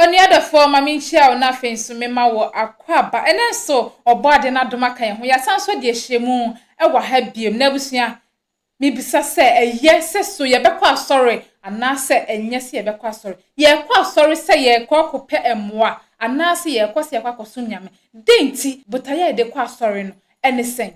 Onua dɔfoɔ, ma menkyia wo na afei nso mema wo akwaaba. Ɛnnɛ nso, Ɔbɔadeɛ no adom aka yɛn ho, yɛasan nso adi ahyiamu wɔ ha biom. Na abusua, mebisa sɛ, ɛyɛ sɛ so yɛbɛkɔ asɔre anaasɛ ɛnyɛ sɛ yɛbɛkɔ asɔre? Yɛrekɔ asɔre sɛ yɛrekɔ akɔpɛ mmoa anaasɛ yɛrekɔ sɛ yɛrekɔ akɔsom Nyame? Dɛn nti? Botaeɛ a yɛde kɔ asɔre no ne sɛn?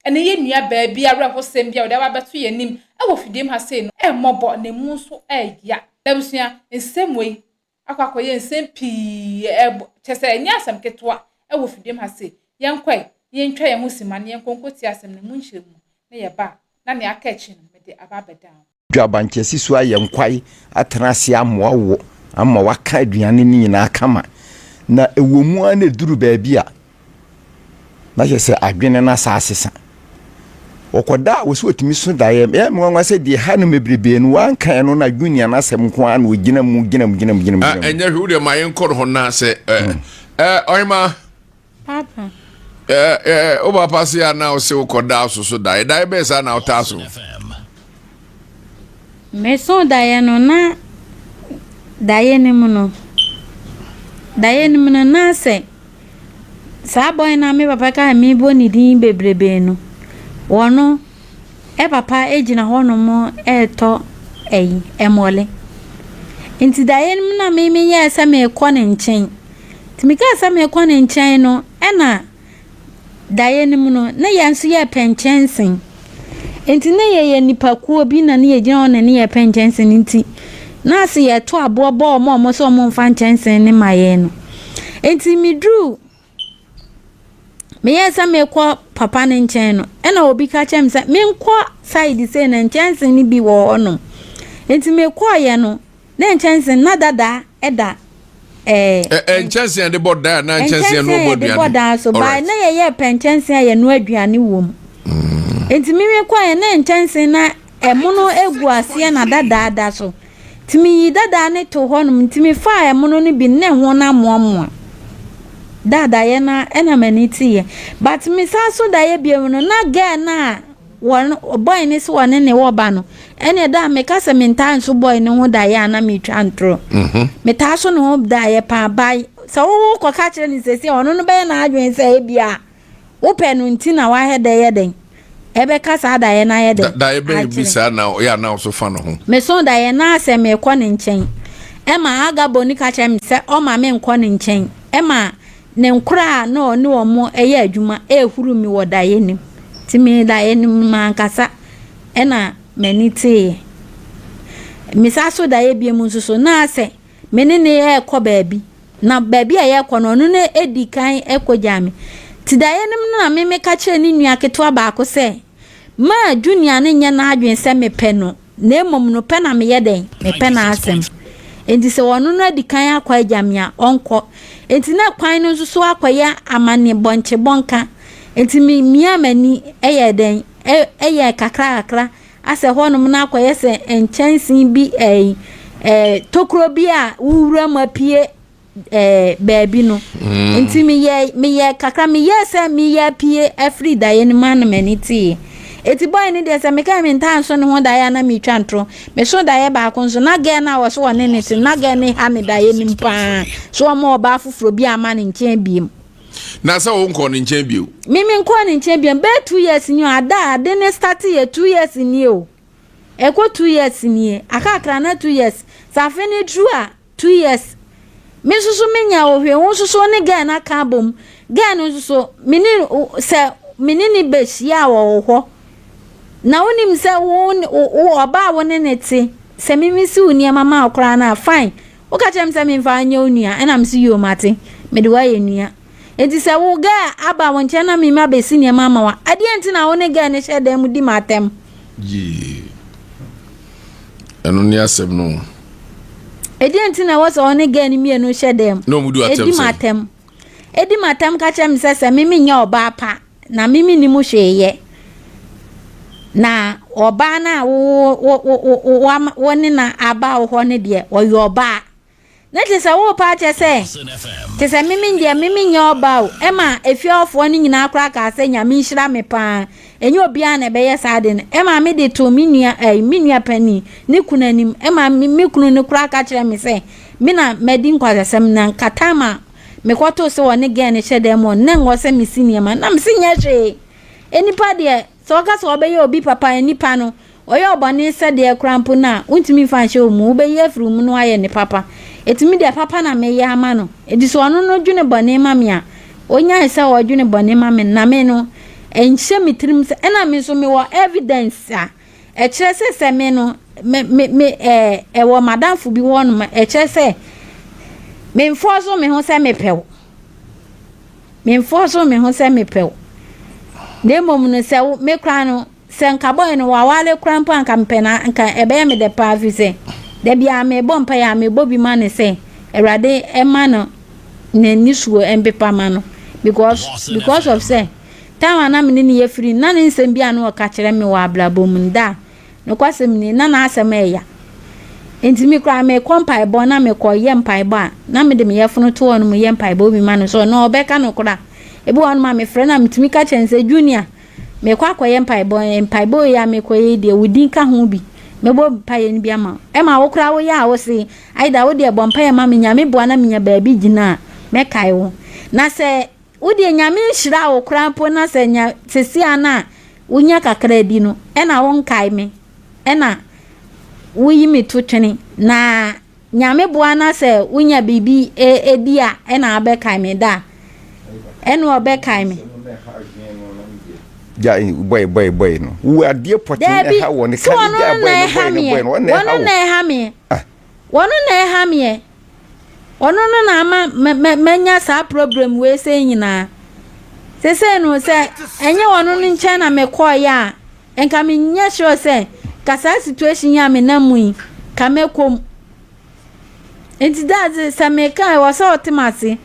Ɛnnɛ yɛn nuabaa bi awerɛhosɛm bi a ɔde aba abɛto yɛn anim wɔ fidiem ha sei no, ɛmmɔbɔ na emu nso ɛya. Abusua, nsɛm wei akɔ akɔyɛ nsɛm pii, ɛbɔ, kyerɛ sɛ ɛnyɛ asɛm ketewa wɔ fidiem ha sei. Yɛnkɔ ɛ, na yɛntwa yɛn ho simma na yɛnkɔ nkɔtie asɛm no mu nkyerɛmu, na yɛba a, na nea aka akyi no, mede aba abɛdan wo. Dwabankyɛ si so ayɛ nkwae atena ase amoa wo ama woaka aduane no nyinaa kama. Na ɛwɔ mu ara na ɛduru baabi a, na kyerɛ sɛ adwene no asa asesa. Ɔkɔda a wɔsɛ wɔtumi so daeɛ. Ɛyɛ me nwanwa sɛ deɛ ha no bebrebe no wanka ɛno na Junior no asɛm nko ara na ɔgyina mu gyina mu gyina mu gyina mu. Ah, ɛnyɛ hwee wodeɛ ma yɛnkɔ no hɔ na sɛ ɔhema Papa. Wo papa se a na wo se wokɔda so so daeɛ daeɛ bɛyɛ saa na wotaa so. Mesoo daeɛ no na daeɛ no mu no daeɛ no mu no na sɛ saa boy no a me papa kaa mebɔ ne din bebrebe no wɔno papa gyina hɔnom retɔ ɛyi ɛmɔle nti daeɛ no mu na me meyɛɛ sɛ merekɔ ne nkyɛn nti mekaa sɛ merekɔ ne nkyɛn no ɛna daeɛ no mu no, na yɛn nso yɛrepɛ nkyɛnse. Nti na yɛyɛ nnipakuo bi na ne yɛgyina hɔ na ne yɛrepɛ nkyɛnse no nti, na ase yɛto aboɔ bɔ wɔn a wɔn sɛ wɔmfa nkyɛnse no ma yɛn no. Nti meduru, meyɛɛ sɛ merekɔ papa no nkyɛn no, ɛna obi ka kyerɛ me sɛ menkɔ side sei na nkyɛnse no bi wɔ hɔnom. Nti mekɔeɛ no, Na nkyɛnse na dada da ɛɛ. Ɛ nkyɛnse a yɛde bɔ dan anaa nkyɛnse a yɛnoa mu aduane. Nkyɛnse a yɛde bɔ dan so baa na yɛyɛ pɛ nkyɛnse a yɛnoa aduane wɔ mu. Nti me me kɔɛ na nkyɛnse na ɛmono egu aseɛ na dadaa da so. Nti me yi dadaa no to hɔ nom nti me faa ɛmono no bi ne ho na amoamoa. Daadaeɛ na ɛna m'ani teeɛ. But me san so daeɛ bio no na girl no a wɔn boy no sɛ ɔne ne wɔ ba no ɛne da a meka sɛ mentaa nso boy no ho daeɛ a na metwa ntorɔ mhm. metaa so ne ho daeɛ paa bae sɛ wowo kɔka kyerɛ no sɛsi ɔno no bɛyɛ n'adwene sɛ ebia wopɛ no nti na wahɛ dɛ yɛ dɛn ɛbɛka saa daeɛ no ayɛ dɛn daeɛ bɛyɛ bi saa na ɔyɛ anaa so fa no ho meso daeɛ na sɛ mekɔ ne nkyɛn ɛma agabo no ka kyerɛ me sɛ ɔma menkɔ ne nkyɛn ɛma Ne nkoraa a na ɔne wɔn yɛ adwuma rehuru me wɔ daeɛ no mu. Nti me daeɛ no mu mankasa ɛna m'ani teeɛ. Mesan so daeɛ bio nso so na asɛ me ne no rekɔ baabi. Na baabi a yɛrekɔ no ɔno no di kan kɔgyaa me. Nti daeɛ no mu no na me meka kyerɛɛ ne nua ketewa baako sɛ, Ma Junior no nyɛ n'adwene sɛ mepɛ no. Na mmom no, pɛ na meyɛ dɛn? Mepɛ n'asɛm. Enti sɛ ɔno no adi kan akɔ agya me a, ɔnkɔ. Enti na kwan no nso so akɔyɛ amane bɔnkyebɔnka. Enti memiaa m'ani yɛɛ dɛn? Ɛyɛɛ kakrakakra, asɛ hɔnom no akɔyɛ sɛ nkyɛnsee bi, ɛɛ, ɛɛ, tokuro bi a wowura mu apue ɛɛ baabi no mm. nti meyɛ meyɛ kakra meyɛ sɛ meyɛ apue afiri daeɛ no mu ana m'ani teeɛ eti bɔyɛ no deɛ sɛ meka me ntaa nso ne ho daeɛ a na metwa ntoro meso daeɛ baako nso na gɛɛ no a wɔso wɔne ne te na gɛɛ no ha me daeɛ no mu paa so wɔn ɔbaa foforɔ bi ama ne nkyɛn biem na sɛ wo nkɔɔ ne nkyɛn bio me me nkɔɔ ne nkyɛn bio bɛyɛ 2 years ni o ada ade ne start yɛ 2 years ni o ɛkɔ 2 years nie akakra na 2 years sɛ afe ne duru a 2 years. Me nso so menya wo hwee, wo nso so wo ne girl no aka abom. Girl no nso so, me ne sɛ me ne ne bɛhyia wɔ wo hɔ. Na wonim sɛ wo wo ɔbaa wo ne ne te, sɛ me mesi wo nneɛma ma wo koraa no a, fine. Woka kyerɛ me sɛ memfa nyɛ wo nua, ɛna me so yoo mate, mede wo ayɛ nua. Enti sɛ wo girl aba wo nkyɛn na me ma bɛsi nneɛma ama wo a, ɛdeɛn nti na wo ne girl no hyɛ dan mu di m'atɛm? Yee. Ɛno ne asɛm no. Ɛdeɛn nti na ɛwɔ sɛ ɔne girl no mmienu hyɛ dan mu? Na wɔn di atɛm sɛ? M'atɛm. Ɛdi m'atɛm ka kyerɛ me sɛ sɛ me menyɛ ɔbaa pa na me mennim hwee yɛ. Na ɔbaa no a wo wo wo wo wo ne no aba wo hɔ no deɛ ɔyɛ ɔbaa. Na kyerɛ sɛ worepa akyɛ sɛ, kyerɛ sɛ me me deɛ me menyɛ ɔbaa o. Ɛma efie hɔfoɔ no nyinaa koraa kaa sɛ Nyame nhyira me paa. Ɛnyɛ obiara na ɛbɛyɛ saa ade no. Ɛma mede too me nua ɛɛ me nua panin ne kunu anim. Ɛma me me kunu no koraa ka kyerɛɛ me sɛ me na madi nkwaseasɛm na nka time a mekɔtoo sɛ ɔne girl no hyɛ dan mu hɔ no na ɛnwɔ sɛ mesi nneɛma. Na mese nyɛ hwee. Nnipa deɛ sɛ ɔka sɛ ɔbɛyɛ obi papa a nnipa no Ɔyɛ wo bɔne sɛdeɛ koraa mpo no a, wontumi mfa nhyɛ wo mu, wobɛyi afiri wo mu na woayɛ no papa. Ɛtumi deɛ papa na meyɛ ama no, enti sɛ ɔno no dwene bɔne ma me a, ɔnyae sɛ ɔdwene bɔne ma me no, na me no, ɛnhyɛ me tirim sɛ, ɛna me nso mewɔ evidence a ɛkyerɛ sɛ sɛ me no, me, me, me, ɛɛ, ɛwɔ m'adamfo bi hɔ nom, ɛkyerɛ sɛ memfɔɔso me ho sɛ mepɛ wo. Memfɔɔso me ho sɛ mepɛ wo. Na mmom no, sɛ wo, me koraa no, Sɛ nka boy no waware koraa mpo a nka mepɛ no nka ɛbɛyɛ me dɛ paa firi sɛ da biara mebɔ mpaeɛ a mebɔ bi ma no sɛ Awurade mma no n'anisuo mpepa ma no because because of sɛ time a na me ne no yɛ free no na ne nsɛm bi a na ɔka kyerɛ me wɔ abrabɔ mu no da a nokwasɛm ni na n'asɛm ɛya nti me koraa mekɔ mpaebɔ na mekɔ yɛ mpaebɔ a na mede me yɛfono to hɔ no mu yɛ mpaebɔ bi ma no so ɔno ɔbɛka no koraa ebi wɔ hɔ no ma mefrɛ no a metumi ka kyerɛ no sɛ Junior Merekɔ akɔyɛ mpaebɔ, mpaebɔ yi a merekɔyɛ yi deɛ, wo din ka ho bi. Mɛbɔ mpaeɛ no bi ama wo. Ɛma wo koraa woyɛ a wose, Aida, wo deɛ bɔ mpaeɛ ma me, Nyame boa na menya baabi gyina a, mɛkae wo. Na sɛ wo deɛ Nyame nhyira wo koraa mpo na sɛ nya seesei ara no a wonya kakra bi no, ɛna wonkae me, ɛna woyi me to twene. Na Nyame boa na sɛ wonya biribi di a ɛna abɛkae me da a ɛna ɔbɛkae me. Gya bɔe bɔe bɔe no wo adeɛ pɔtee na Daabi ɛha wɔ ne sɛ ka ne ɔno gya no bɔe na no ɛha bɔe no meɛ bɔe no ɔno na wɔno ɛha wo na ɛha meɛ ah. wɔno na ɛha meɛ ɔno no na ama manya saa problem wei sɛ nyinaa sesei no sɛ ɛnyɛ ɔno no nkyɛn na mekɔɔyɛ a Nka me nyɛ sure sɛ nka saa situation yi a me nam mu yi nka mɛkɔ mu. Nti that's it, sɛ meka a ɛwɔ sɛ ɔte m'ase.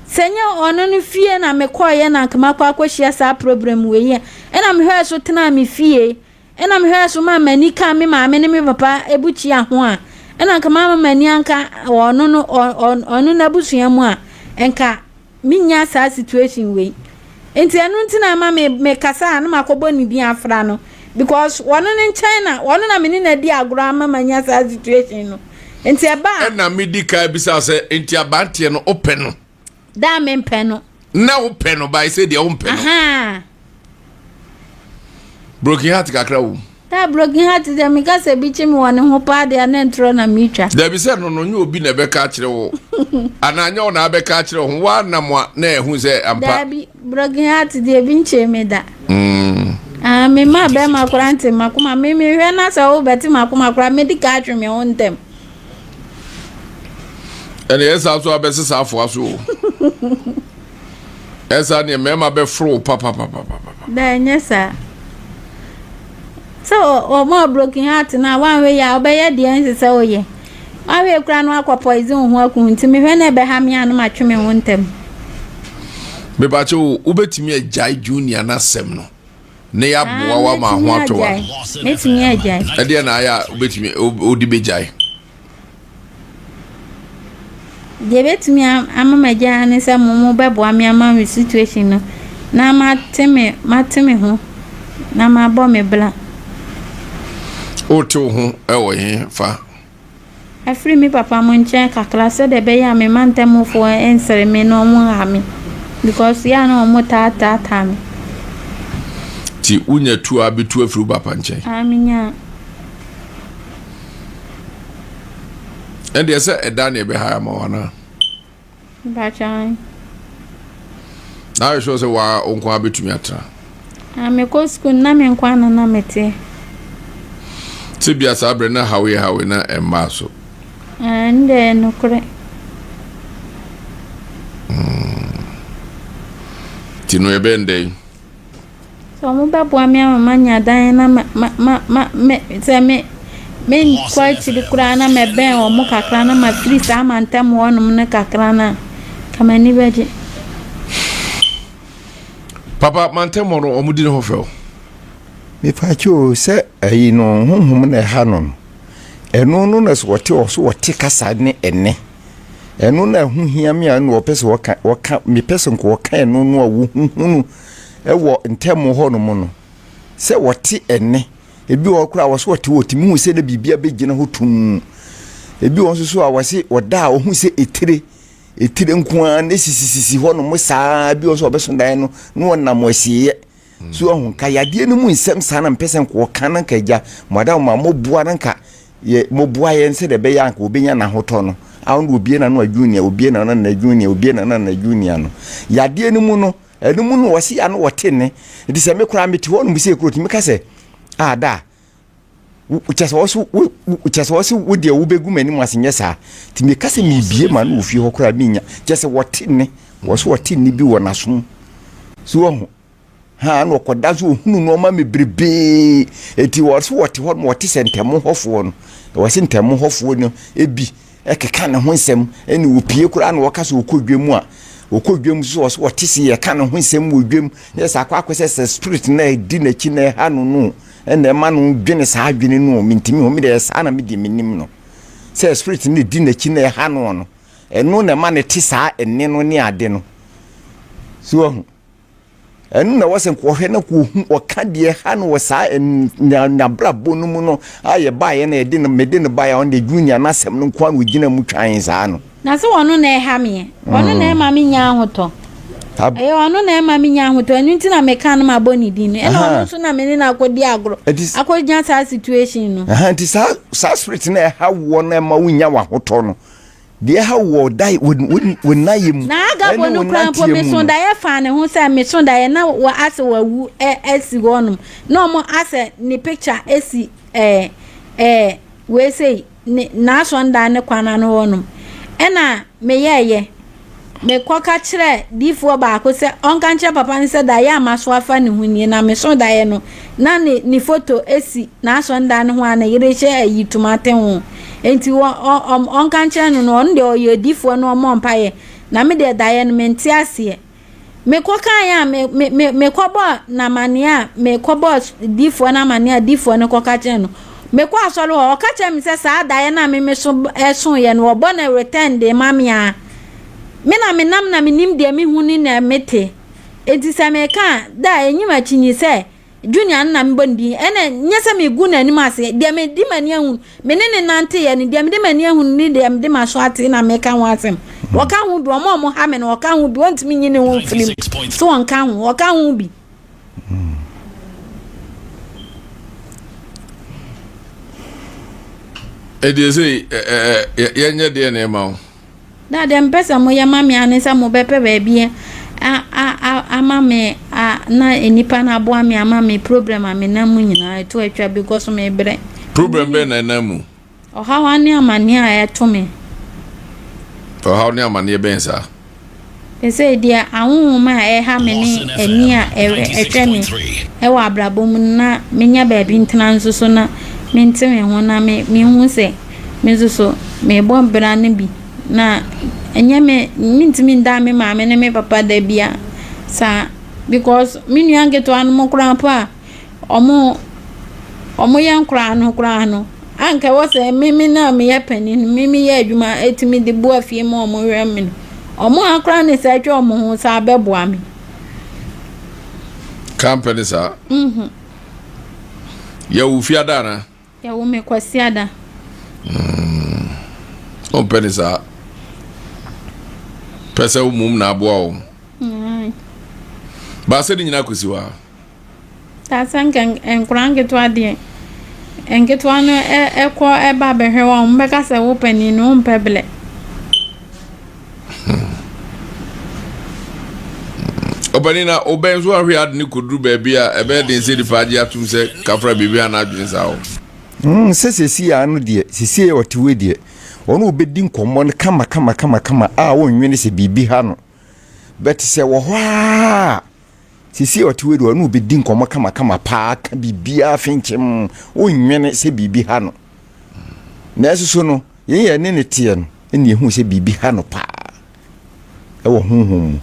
Sɛ nyɛ ɔno no fie na mekɔɔyɛ na nka makɔ akɔhyia saa problem wei yi a, ɛna mehwɛɛ so tenaa me fie, ɛna mehwɛɛ so maa m'ani kaa me maame ne me papa abukyia ho a, ɛna nka mama m'ani anka ɔno no ɔno n'abusua mu a, nka Mennya saa situation wei. Nti ɛno nti na ama me me kasa a na makɔbɔ ne din afra no because wɔno ne nkyɛn na wɔno na me ne no adi agorɔ ama manya saa situation no. Nti ɛba a. Ɛna medi kan bisa sɛ nti abanteɛ no wopɛ no? Daa mempɛ no. Na wopɛ no bae sɛ deɛ wompɛ no. Ahaa. Broken heart kakra wom. Taa broken heart deɛ meka sɛ bi kye me wɔ ne ho paa deɛ na ntorɔ na metwa. Dabi sɛ no no nyɛ obi na ɛbɛka akyerɛ wo anaa nyɛ wo na abɛka akyerɛ wo ho woanam a na ɛhu sɛ ampa. Dabi broken heart deɛ bi nkyee me da. Mm. Ah, me ma bɛrima koraa nte makoma me mehwɛ na sɛ wobɛte makoma koraa medi ka atwe me ho ntɛm. Ɛne ɛsa so abɛsesa afoa so o. Ɛsa neɛ mmarima bɛforo wo papapapapa. Da ɛnyɛ saa. Sɛ ɔma broken heart no a wanhwɛ yie a wobɛyɛ deɛ ɛnsɛ sɛ woyɛ. Wanhwɛ koraa no akɔ poison wo ho aku nti mehwɛ na ɛbɛha me a no matwe me ho ntɛm. Mepakyɛ wo wobɛtumi agyae junior no asɛm no na yɛaboa wo ama ho atɔ wa. Mɛtumi agyae. Ɛdeɛ na ayɛ a wobɛtumi wode bɛgyae. Deɛ ɛbɛtumi ama magyae ara ne sɛ mo mobɛboa me ama me situation no na mate me mate me ho na mabɔ me bra. Wote wo ho wɔ he fa? Afiri me papa mo nkyɛn kakra sɛdeɛ ɛbɛyɛ a me mantamufoɔ nsere me na wɔn nha me because yɛ a na wɔn taa taataa me. Nti wonya tu a bɛtu afiri wo papa nkyɛn? Ah, menyaa. Ɛndeɛ sɛ ɛda ne ɛbɛha ama wo anaa? Mpakyɛ Na ayɛ sure sɛ waa wo nko ara bɛtumi atena? Ah, mekɔ sukuu na me nko ara na na mete. Sɛ bia saa berɛ na hawe hawe na ɛmmaa so. Ah, ɛno deɛ ɛyɛ nokorɛ. Hmm. Nti no ɛbɛn dɛn? Sɛ wɔbɛboa me ama manya dan na ma ma ma ma me sɛ me menkɔ akyiri koraa na mɛbɛn wɔn kakra na mafiri saa mantam hɔnom no kakra no a, nka m'ani bɛgye. Papa, mantam hɔ no, wɔn di ne ho fɛw. Mepaakyɛ o sɛ ayi no honhom na ɛha no no ɛno no na sɛ wɔte wɔ so wɔte kasa ne ɛne ɛno na ɛho hia me a ɛna wɔpɛ sɛ wɔka wɔka mepɛ sɛ nka wɔka ɛno no a wɔhuhunu ɛwɔ ntɛm hɔ nom no. Sɛ wɔte ɛnne. Ebi wɔ hɔ koraa a wɔse wɔte hɔ wɔtumi hu sɛ na biribi abɛgyina hɔ tumm. Ebi wɔ hɔ nso so a wɔse wɔda a wɔhu sɛ etire, etire nko ara na esisisisi hɔnom saa. Ebi wɔ hɔ nso a wɔbɛso dan no na wɔnam asieeɛ. So ahu nka yadeɛ no mu nsɛm saa na mpɛ sɛ nka wɔka na nka agya mo ada ma moboa na nka yɛ moboa yɛn sɛdeɛ ɛbɛyɛ a nka wɔbɛnya n'ahotɔ no. A ɔno obie n'ano a junior, obie n'ano na junior, obie n'ano na junior no. Yadeɛ no mu no, Ɛno mu no wɔse ano wɔte nne. Nti sɛ me koraa mete hɔ nom sɛ kuro tumi ka sɛ ah da kyɛ sɛ wɔso wo kyɛ sɛ wɔse wo deɛ wobɛgu m'anim ase nyɛ saa. Nti meka sɛ mebie ma no wɔ fie hɔ koraa menya kyɛ sɛ wɔte nne wɔso wɔte nne bi wɔ n'asom so wɔho ha na ɔkɔda so ɔhunu nneɛma bebrebee nti wɔso wɔte hɔ nom wɔte sɛ ntɛmo hɔfoɔ no wɔse ntɛmo hɔfoɔ no ebi ɛkeka ne ho nsɛm ɛne wɔpie koraa na wɔka sɛ wɔkɔ dwam a wɔkɔ dwam so wɔ so wɔte se yɛka ne ho nsɛm wɔ dwam na sɛ akɔ akɔ sɛ sɛ spirit na ɛdi n'akyi na ɛha no no ɛna ɛma no dwene saa adwene no mentumi ho medeɛ saa na medeɛ menim no sɛ spirit no di n'akyi na ɛha no no ɛno na ɛma no te saa ɛne no ne ade no so wahu Ɛno na ɛwɔ sɛ nka ɔhwɛ na ɔhu ɔka deɛ ɛha no wɔ saa n'abrabɔ no mu no a yɛbaeɛ na yɛde no mede no baeɛ a ɔno deɛ junior n'asɛm no nko ara na ɔgyina mu twan saa no. Na sɛ ɔno na ɛha meɛ, ɔno na ɛma me nya ahotɔ. Ɛyɛ ɔno na ɛma me nya ahotɔ, ɛno nti na meka no mabɔ ne din no. Ɛna ɔno nso na me ne no akɔdi agorɔ, akɔnya saa situation no. Nti saa saa spirit na ɛha woɔ na ɛma wonya w'ahotɔ no, Deɛ ɛha wo wɔ da wo wo nnaeɛ mu Na Agabo ɛne no wo koraa mpo, nanteɛ mu meso no. daeɛ faa ne ho sɛ meso daeɛ na wɔ asɛ wawu ɛ asi hɔnom na ɔmo asɛ ne picture asi ɛɛ ɛɛ wei sei ne n'asɔndan ne kwan ano hɔnom ɛna meyɛɛyɛ mekɔka kyerɛɛ diifoɔ baako sɛ ɔnka nkyerɛ papa no sɛ daeɛ a maso afa ne ho nie na meso daeɛ no na ne ne foto si n'asɔndan no ho a ne yere hyɛ ayi tomate ho enti wɔ ɔ ɔnka nkyerɛ no no ɔno deɛ ɔyɛ odiifoɔ no ɔmmɔ mpaeɛ na me deɛ daeɛ no mente aseɛ Mekɔkaeɛ a, me, me, me, mekɔbɔɔ no amaneɛ a, mekɔbɔɔ difoɔ no amaneɛ a difoɔ no kɔka kyerɛ no. Mekɔ asɔre hɔ, ɔka kyerɛ me sɛ saa daeɛ no a me meso ɛsoeɛ no, wɔbɔ no return de ma me a. Me na menam na menim deɛ mehu ne nea mete. Enti sɛ meka a, da a ɛnyim akyinyi sɛ Junior no na mebɔ ne din. Ɛna nyɛ sɛ megu n'anim ase. Deɛ mede m'ani ahu, me ne no nanteeɛ no, deɛ mede m'ani ahu ne deɛ mede m'aso ate na meka ho asɛm. Wɔka ho bi, wɔn a wɔha me no, wɔka ho bi. Wɔntumi nyi ne ho mfiri mu sɛ wɔnka ho. Wɔka ho bi. Ɛdeɛ sɛ yɛnyɛ deɛ na ɛma wo. Na deɛ mepɛ sɛ moyɛ ma me ara ne sɛ mobɛpɛ baabi a a a ama me a na nnipa no aboa me ama me problem a menam mu nyinaa ɛto atwa because mebrɛ. Problem bɛn na ɛnam mu? Ɔhaw ne amaneɛ a ɛto me. Ɔhaw ne amaneɛ bɛn saa? Seesei deɛ ahonhom a ɛreha me ne ani a ɛhwɛ me wɔ abrabɔ mu no na menya baabi ntena nso so na mente me ho na me mehu sɛ me nso so merebɔ bra no bi na ɛnyɛ me mentumi nda me maame ne me papa da bia saa because me nua nketewa no mo koraa mpo a ɔmo ɔmo yɛ nkoraa no koraa no anka ɛwɔ sɛ me me na meyɛ panin no me meyɛ adwuma ɛtumi de boa fie ma ɔmo hwɛ me no ɔmo akora ne sɛ atwa ɔmo ho saa bɛboa me. Kampɛ ne saa. Mhm. Yɛwo fiada anaa? Yɛwo me Kwasiada. Mm. Wompɛ ne saa. Pɛ sɛ wo mum na aboa wo. Mm. Baasɛ ne nyinaa kɔsi hɔ a. Ta sɛ nka nkwadaa nketewa deɛ, nketewa no kɔ ba bɛhwɛ wo a, wɔbɛka sɛ wo panin no wompɛ blɛ. Ɔpanin na wobɛn nso ahwɛ ade ne kɔduru baabi a ɛbɛyɛ den sɛ nipa agye atom sɛ kafra biribi a n'adwene saa o. Mm, sɛ sɛsi a no deɛ, sɛsi a ɔte wei deɛ, ɔne wobɛdi nkɔmmɔ no kama kama kama kama a wonnwene sɛ biribi ha no. But sɛ wɔ hɔ a Seesei a ɔte hɔ yi deɛ, ɔne wo bɛdi nkɔmmɔ kamakama paa, ka biribiara fenkyem, wonnwene sɛ biribi ha no. Nanso so no, yɛn yɛne no teɛ no, ɛna yɛhu sɛ biribi ha no paa ɛwɔ honhom mu.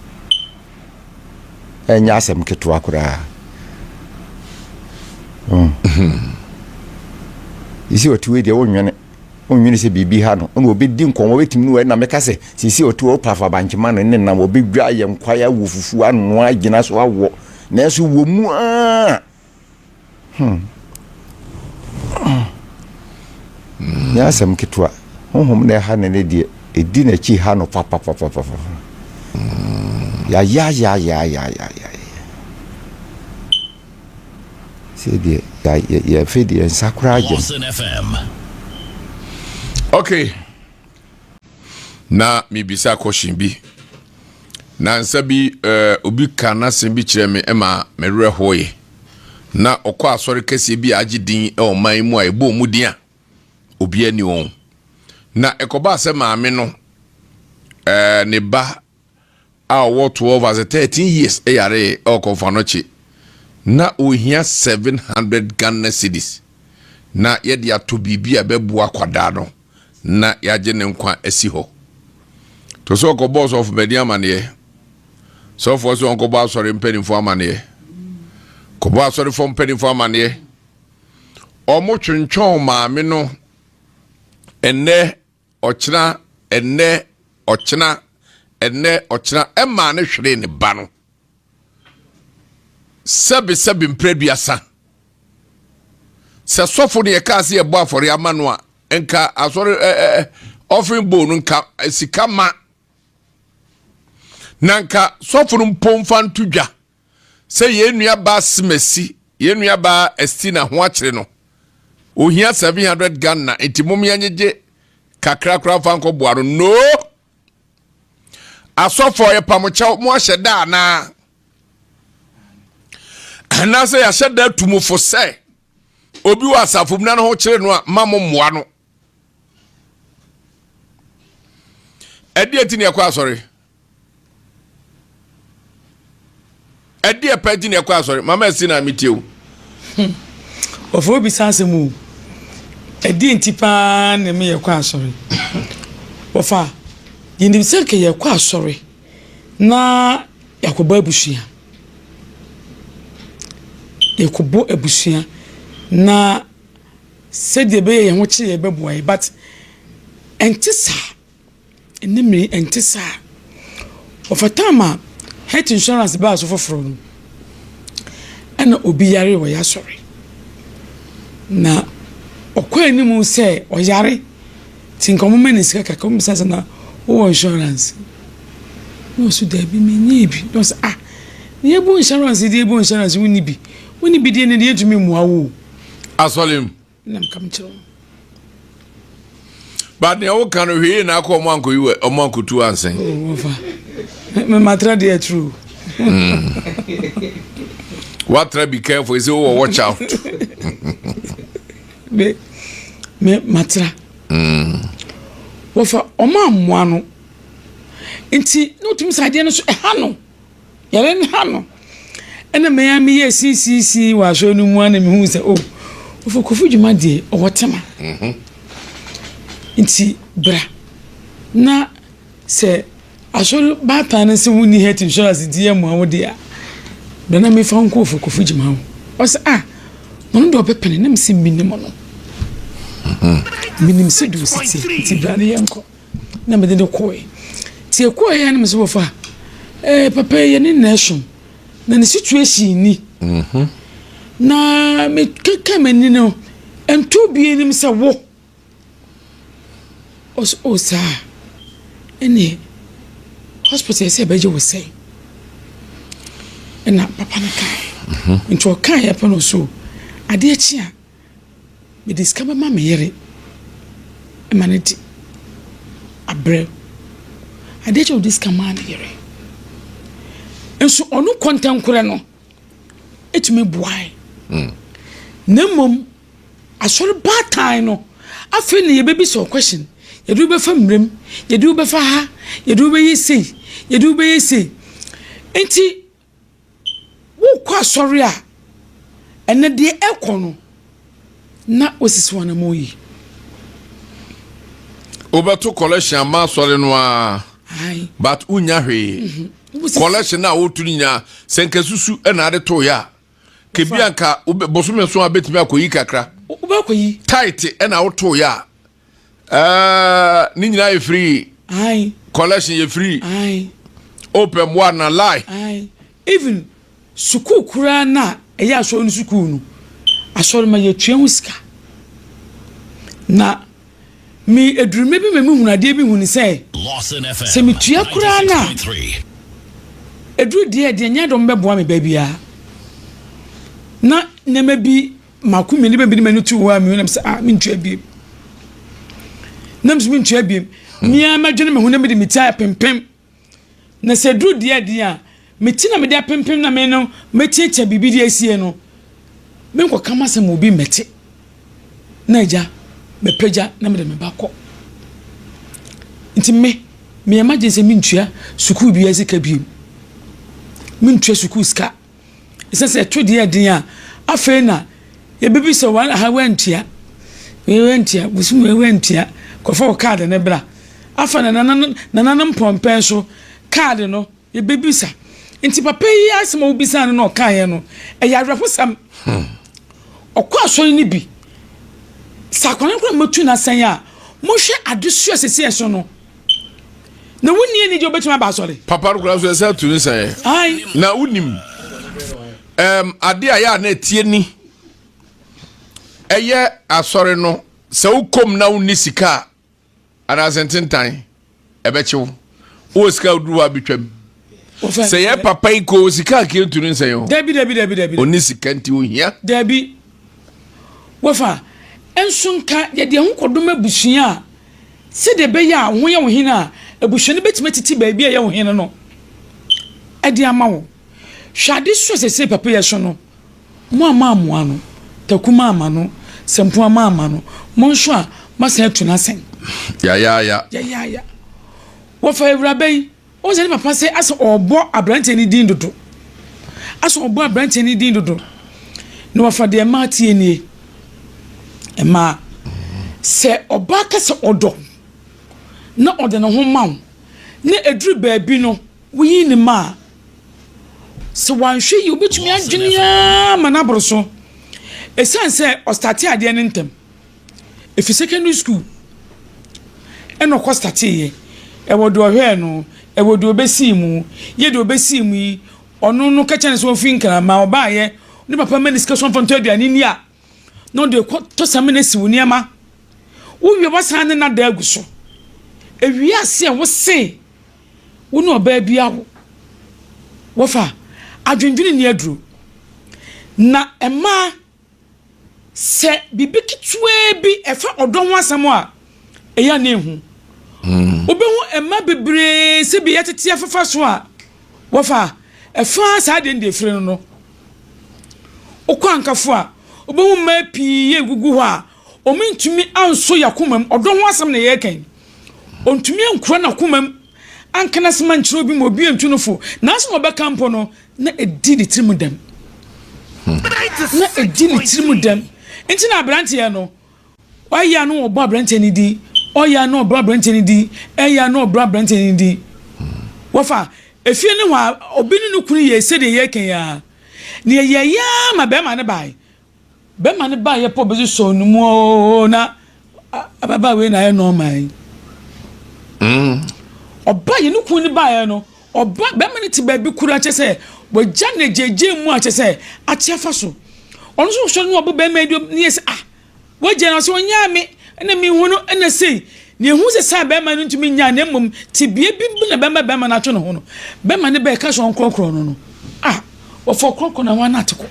Ɛnyɛ asɛm ketewa koraa. Mm. Seesei ɔte hɔ yi deɛ, wonnwene. Onnwene sɛ biribi ha no, ɛna ɔbɛdi nkɔmmɔ, ɔbɛtumi ne wɔ, ɛna meka sɛ, seesei ɔte hɔ, ɔpa afa bankyema no ne nam, ɔbɛdwa ayɛ nkwae, awɔ fufuo, anoa, agyina so awɔ, nanso wɔ mu ara. Hmm. Nyɛ asɛm ketewa. Honhom na ɛha no ne deɛ, ɛdi n'akyi ha no papapapapa. Yayayayayayaya. Sɛ deɛ yɛfei deɛ nsa koraa gyem. Okay. Na mebisa question bi. Nansa bi eh, obi ka n'asɛm bi kyerɛ me ma me werɛ hoeɛ. Na ɔkɔ asɔre kɛseɛ bi a agye din wɔ ɔman mu a ɛbɔ wɔn din a obiara ni wɔn. Na ɛkɔbaa sɛ maame no eh, ne ba a ɔwɔ 12 ase 13 years yaree wɔ Kɔmfoanɔkye na ɔhia 700 Ghana cedis na yɛde atɔ biribi a ɛbɛboa akwadaa no na yɛagye ne nkwa asi hɔ. To sɛ ɔkɔbɔɔ sɔfo panin amaneɛ. Sɔfoɔ sɛ ɔnkɔbɔ asɔre mpanimfoɔ amaneɛ. Kɔbɔ asɔrefoɔ mpanimfoɔ amaneɛ. Ɔmo twentwɔn maame no ɛnɛ ɔkyena ɛnɛ ɔkyena ɛnɛ ɔkyena ɛmaa no hweree ne ba no sɛbe sɛbe mprɛduasa sɛ sɔfo no yɛkaa sɛ yɛbɔ afɔre ama no a nka asɔre ɛ ɛ offering bowl no nka sika ma na nka sɔfo no mpo mfa nto dwa sɛ yɛn nua baa Simasi, yɛn nua baa Estina ho akyere no, ohia 700 Ghana, nti mom yɛnyegye kakra koraa mfa nkɔboa no. No! Asɔfoɔ yɛpam kyɛw, mo ahyɛ da anaa? Anaasɛ yɛahyɛ da atu mo fo sɛ obi wɔ asafo mu na ne ho kyere no a, ma mo mmoa no. Ɛdeɛ nti na yɛkɔ asɔre? Ɛdeɛ pɛ nti na ɛkɔ asɔre? Mama ɛsi na metie o. Hmm. Wɔfɔ obi sa asɛm o. Ɛdeɛ nti paa na ɛma yɛkɔ asɔre. Wɔfa yɛnim sɛ nka yɛkɔ asɔre na yɛakɔbɔ abusua. Yɛkɔbɔ abusua na sɛdeɛ ɛbɛyɛ yɛn ho kyere yɛbɛboa yɛ but ɛnte saa. Ɛnnɛ mmere yi, ɛnte saa. Wɔfa time a health insurance baa so foforɔ no, ɛna obi yare wɔ yɛasɔre. Na ɔkɔ anim sɛ ɔyare nti nka wɔmma no sika kakra. Wɔbisa sɛ na wowɔ insurance? Na ɔso daabi menyɛɛ bi. Na ɔsɛ ah na yɛbɔ insurance deɛ yɛbɔ insurance wonni bi. Wonni bi deɛ ne deɛ yɛntumi mmoa wo o. Asɔre mu. Na meka mekyerɛ wɔn. But nea woka no hwee na akɔ ɔmo ankɔyi wɔ ɔmo ankotu ansɛn. Oh, wɔfa. Me matra deɛ true. Watra be careful ɛsɛ wowɔ watch out. Me me matra. Wɔfa ɔmo ammoa no. Nti na otumi sɛ adeɛ no so ɛha no. Yare no ha no, ɛna me ara meyɛɛ siisiisii wɔ asɔre no mu ara na mehuu sɛ, oh, Ɔfo Kofi Dwuma deɛ ɔwɔ tema. Mhm. Nti bra na sɛ asɔre baatan no sɛ wonni health insurance nti yɛ mmoa wo deɛ a, bra na mefa nkɔ Ɔfo Kofi Dwuma hɔ. Ɔsɛ ah, na ɔno deɛ ɔbɛpene na mesɛ menim no. Mhm. Menim sɛ deɛ ɔsi teɛ nti bra na yɛnkɔ. na mede no kɔe. Nti yɛkɔeɛ na mese wɔfa eh, papa yi yɛne na ɛsom na ne situation ni. Mm-hmm. Na mekeka m'ani no ɛnto bi anim sɛ wo. Ɔsɛ o saa ɛne hospital sɛ ɛbɛgye wo sɛn. Ɛna papa no kae. Mm-hmm. Nti ɔkaeɛ pɛ no so adeɛ kye a Mede sika bɛma me yere ma no adi abrɛ. Adeɛ kye a ɔde sika maa ne yere. Nso ɔno kɔntɛnkorɛ no tumi boae. Mm. Na mmom asɔre baatan no afei na yɛbɛbisa wo question. Yɛde wo bɛfa mmerɛm, yɛde wo bɛfa ha, yɛde wo bɛyɛ sei, yɛde wo bɛyɛ sei. Nti Wokɔ asɔre a, ɛnɛ deɛ ɛkɔ no, na wasisi w'anamɔn yie. Wobɛto collection ama asɔre no ara, but wonya hwee. Mhm. Collection a wotu no nyinaa, sɛ nka susu na ade to yɛ a, kebi anka bosome so a bɛtumi akɔyi kakra. Wobɛkɔyi. Tight na woto yɛ a, Ɛɛ ne nyinaa yɛ free. Aye. Collection yɛ free. Aye. Open mmoa na lie. Aye. Even sukuu koraa na ɛyɛ asɔre no sukuu no. Asɔre ma yɛtua ho sika. Na me ɛduru mmerɛ bi ma mehunu adeɛ bi hunu sɛ, sɛ metua koraa no a, ɛduru deɛ deɛ nyɛ dɔm bɛboa me baabiara. Na nneɛma bi mako mmienu bɛ bi de m'ani to hɔ a mehu nam sɛ ah mentua biem. Nam sɛ mentua biem. Mmea mɛdwene me ho na mede me ti apempem. Na sɛ ɛduru deɛ deɛ a, me ti na mede apempem na me no mɛtiatia biribi de asie no, menkɔka m'asɛm obi mmɛte. Na agya, mɛpagya na mede me ba kɔ. Nti me, meyɛ m'adwene sɛ mentua sukuu biara sika bio. Mentua sukuu sika. Ɛsɛ sɛ ɛto deɛ ɛden a, afei na yɛbɛbisa wɔn aha wantua, wei wantua, bosom wei wantua, kɔfa wo kaade no bra. Afei na nananom nananom mpɔmpɛn so kaade no yɛbɛbisa. Nti papa yi asɛm a wobisaa no na ɔkaeɛ no, ɛyɛ awerɛhosɛm. Hmm. Ɔkɔ asɔre no bi. Sɛ akwadaa no koraa mɛtu no asɛn a, mohwɛ adesoa sɛsi ɛso no. Na wonni anigye wobɛtumi aba asɔre. Papa no koraa nso ɛsɛ atu ne sɛn. Na wonim um, ade a yɛ a na ɛtie ni ɛyɛ asɔre no sɛ wokɔm na wonni sika a anaasɛ ntentan ɛbɛkye wo wowɔ sika a woduru hɔ a bɛtwam sɛ yɛ papa yi kɔ sika a kɛntu no nsɛn o dabi dabi dabi dabi ɔni sika nti ohia dabi wɔfa nso nka yɛde ɛho kɔdom abusua a Sɛdeɛ ɛbɛyɛ a wo ho yɛ wo hene a, abusua no bɛtumi atiti baabi a ɛyɛ wo hene no de ama wo. Hwɛ adesoa a seesei papa yi so no. Mo a moammoa no, Taku moamma no, Sɛmpoa moamma no, mo nso a moasan atu no asɛn. Yayaaya. Yayaaya. Wɔfa awuraba yi. Wohu sɛ ne papa sɛ asɛ ɔrebɔ aberanteɛ no din dodo. Asɛ ɔrebɔ aberanteɛ no din dodo. Na wafa deɛ mmaa tie nie. Mmaa, sɛ ɔbaa ka sɛ ɔdɔ na ɔde ne ho ma wo na ɛduru baabi no woyi ne ma a, sɛ wanhwɛ yie wobɛtumi adwene ara ma no aboro so. Ɛsiane sɛ ɔstate adeɛ no ntɛm. Ɛfiri secondary school ɛna ɔkɔ starteeɛ. Ɛwɔ deɛ ɔhwɛɛ no, ɛwɔ deɛ ɔbɛsii mu. Yɛ deɛ ɔbɛsii mu yi, ɔno no ka kyerɛ no sɛ ɔmfiri Nkraman. Ɔbaeɛ, ne papa ma no sika sɛ ɔmfa ntɔ aduane nni a, na ɔde kɔ tɔ samina si wo nneɛma. Wowie wasan ne nada agu so. Ɛwie ase a wose wo ne ɔbaa bi awo. Wɔfa adwendwene nni aduro. Na mmaa Sɛ biribi ketewaa bi ɛfa ɔdɔ ho asɛm a, ɛyɛ a na ehu. Hmm. Wobɛhu mma bebree sɛ bi yɛtete afefa so a wɔfa ɛfa saa deɛ no deɛ efiri no no. Wokɔ ankafo a, wobɛhu mmaa pii yɛ gugu hɔ a wɔntumi anso yɛ akoma mu. Ɔdɔ ho asɛm na yɛreka yi. Ɔntumi ankura n'akoma mu anka n'asɛm ankyerɛ obi ma obi antu no fo. N'asɛm a ɔbɛka mpo no, na ɛdi ne tirim dɛm. Na ɛdi ne tirim dɛm. Nti na aberanteɛ no, ɔyɛ a na ɔbɔ aberanteɛ no din, ɔyɛ a na ɔbɔ aberanteɛ no din, ɛyɛ a na ɔbɔ aberanteɛ no din. Wɔfa efie no hɔ a, obi ne ne kunu yɛ sɛdeɛ yɛreka yi ara. Na yɛyɛeɛ ara ma bɛrima no baeɛ. Bɛma no baeɛ pɛ ɔbɛsosɔ no mu oo na ababaa wei na ayɛ nɔɔma yi. Mm. Ɔba yɛ ne kun no baeɛ no ɔba bɛma no te baabi kura kyɛ sɛ wagya no gyegye mu a kyɛ sɛ ate afa so. Ɔno nso sɔre no ɔbɔ bɛrima yi ne yɛ sɛ ah wagya no sɛ ɔnyaa me ɛna mehu no ɛna sei. Na ehu sɛ saa bɛrima no ntumi nyaa na mmom tebea bi na bɛma bɛrima no atwe ne ho no, bɛrima no bɛka sɛ ɔnkorɔkorɔ no no, a wɔfa ɔkorɔkorɔ no ɛhɔ ara na ate kɔ.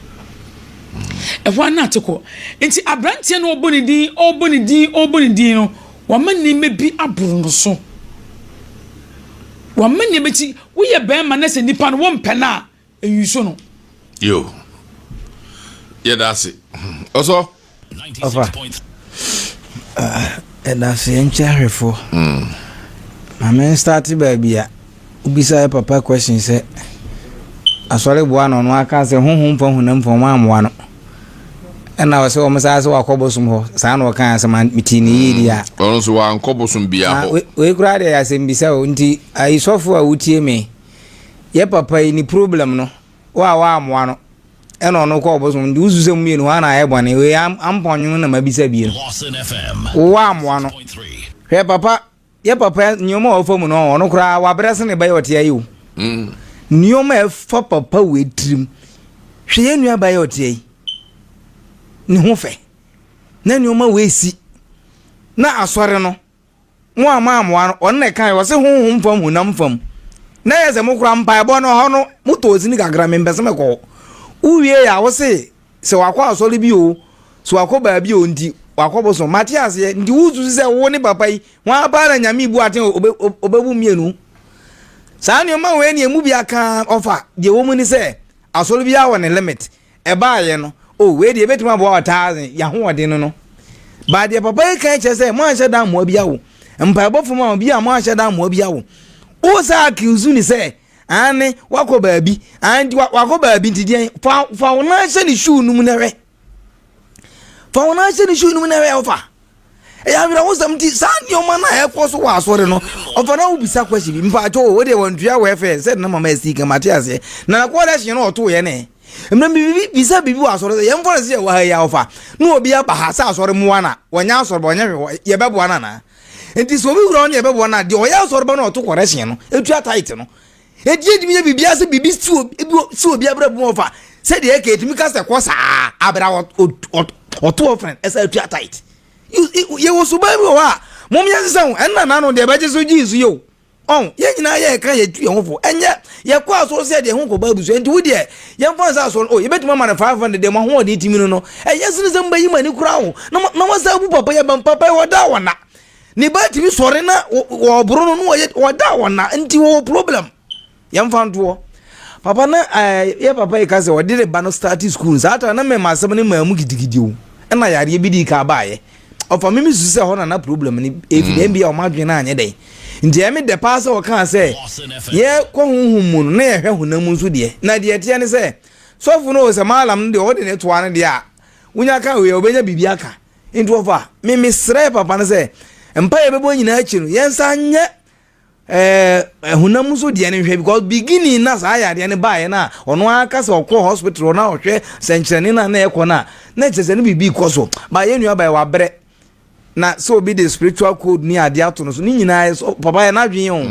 Ɛhɔ ara na ate kɔ. Nti aberanteɛ no ɔbɔ ne din, ɔbɔ ne din, ɔbɔ ne din no, wama nneɛma bi aboro no so. Wama nneɛma ti, woyɛ bɛrima na sɛ nipa no wompɛ no a, Eyi so no. Yo. Yɛda ase. Ɔsɔ. Ɔfa. Yɛda ase yɛnkyɛ ahwɛfoɔ. Mm. Ma me start baabi a wobisa yɛ papa question sɛ asɔre boa na ɔno aka sɛ honhom fa honam fa ɔmo ammoa no. Ɛna ɔsɛ wɔn saa sɛ wakɔ bosom hɔ saa na ɔka asɛm a metii ne yie di a. Mm. Ɔno nso wankɔ bosom biara hɔ. Wei koraa deɛ yɛ asɛm bisa o nti ayisɔfo a wotie me. Yɛ papa yi ne problem no wo a woammoa no ɛna ɔno kɔ ɔbosom nti wosu sɛ mmienu hɔ ana ayɛ bɔne wei ampɔnwono na mabisa bie no wo woammoa no hwɛ papa yɛ papa nneɛma a ɔfa mu no ɔno koraa wabrɛ se ne ba yɛ ɔte ayi o mm. nneɛma a ɛfa papa wɔ tirim hwɛ yɛ nua ba yɛ ɔte ayi. ne ho fɛ na nneɛma wei si na asɔre no mo a moammoa no ɔno na ɛkae ɔse honhom fam honam fam na yɛ sɛ mo kora mpaebɔ no hɔ no motɔɔ sini kakra mempɛ sɛ mɛkɔ hɔ wowie a wo se sɛ wakɔ asɔre bi o sɛ wakɔ baabi o nti wakɔ bosom mate aseɛ nti wosusu sɛ wo ne papa yi hwan paa na nyame bu aten ɔbɛbu mmienu saa nneɛma wei ne ɛmu bi aka ɔfa deɛ wɔ mu ne sɛ asɔre biara wɔ ne limit Ɛbaeɛ no, oh, wei deɛ ɛbɛtumi aboa 1,000, y'ahoɔden no no. But deɛ papa yi kan kyerɛ sɛ, moanhyɛ da mmoa bi awo. Mpaebɔ fam a, obi a moanhyɛ da mmoa bi awo. Wo sɛ accuse ne sɛ, aane, wakɔ baabi, aane, nti wakɔ baabi nti deɛn, fa, fa wo nan hyɛ ne shoe no mu na hwɛ. Fa wo nan hyɛ ne shoe no mu na hwɛ, ɔfa. Ɛyɛ awerɛhosɛm nti saa nneɛma no a ɛkɔ so wɔ asɔre no ɔfa na wobisa question bi mpakyɛ o wodeɛ wɔntua wɛfɛ sɛ na mama asi kan mate aseɛ na nakɔɔdɛ hye no ɔtoo yɛ ne mmerɛ biribi bisa biribi wɔ asɔre sɛ yɛmfa no sɛ yɛwɔ ha yi a ɔfa na obi aba ha sɛ asɔre mmoa na wɔnyɛ asɔre ba ɔnyɛ hwɛ yɛbɛboa no anaa nti sɛ obi wura hɔ ne yɛbɛboa no a deɛ ɔyɛ asɔre ba no ɔto kɔrɛhye no ɛtua tight no ɛti yɛntumi yɛ biribiara sɛ biribi si obi abrɛ bu ɔfa sɛdeɛ ɛka ɛtumi ka sɛ kɔ saa abra ɔto ɔfrɛ ɛsɛ atua tight yɛwɔ suban bi wɔ hɔ a mom yɛnsesa ho ɛnna nano deɛ ɛbɛgye so gyee so yɛ o ɔn yɛn nyinaa yɛ ɛka yɛtu yɛn ho fo ɛnyɛ yɛkɔ asɔre sɛ deɛ ho kɔba abusua nti wo deɛ yɛmfa nsa asɔre o yɛbɛtumi ama no 500 deɛ mo ahoɔden tumi no no ɛyɛ sene sɛ mobɛyi mo ani koraa ho na moasa abu papa yɛ bɛn papa yɛ ɔda wɔna ne ba tumi sɔre na wɔboro no na wɔyɛ wɔda wɔna nti wɔwɔ problem Yɛmfa ntoɔ. Papa na eh, yɛ papa yi ka sɛ ɔde ne ba no start school saa ta na mɛma asɛm no maa mu gidigidi o. Ɛna yareɛ bi dii ka baayɛ. Ɔfa me mesusu sɛ hɔ na na problem no ɛfi dɛn bi a ɔma adwene no anyɛ dɛn. Nti ɛyɛ me dɛ paa sɛ ɔkaa sɛ yɛkɔ honhom mu no na yɛhwɛ honam mu nso deɛ. Na deɛ ɛteɛ ne sɛ sɔfo no o sɛ maalam no deɛ ɔde ne toa no deɛ a wonya ka wei a ɔbɛnya biribi aka. Nti ɔfa me mesrɛ papa no sɛ mpaeɛ bɛbɔ nyinaa akyi no yɛnsan nyɛ ɛɛ honam nso deɛ no nhwɛ because beginning na saa yadeɛ no baeɛ no a ɔno ara ka sɛ ɔkɔ hospital na ɔhwɛ sɛnkyerɛnne no a na ɛkɔ no a na kyerɛ sɛ no biribi kɔ so ba yɛn nua baeɛ wabrɛ na sɛ obi de spiritual code ne adeɛ ato no so ne nyinaa yɛ so papa yɛ n'adwene o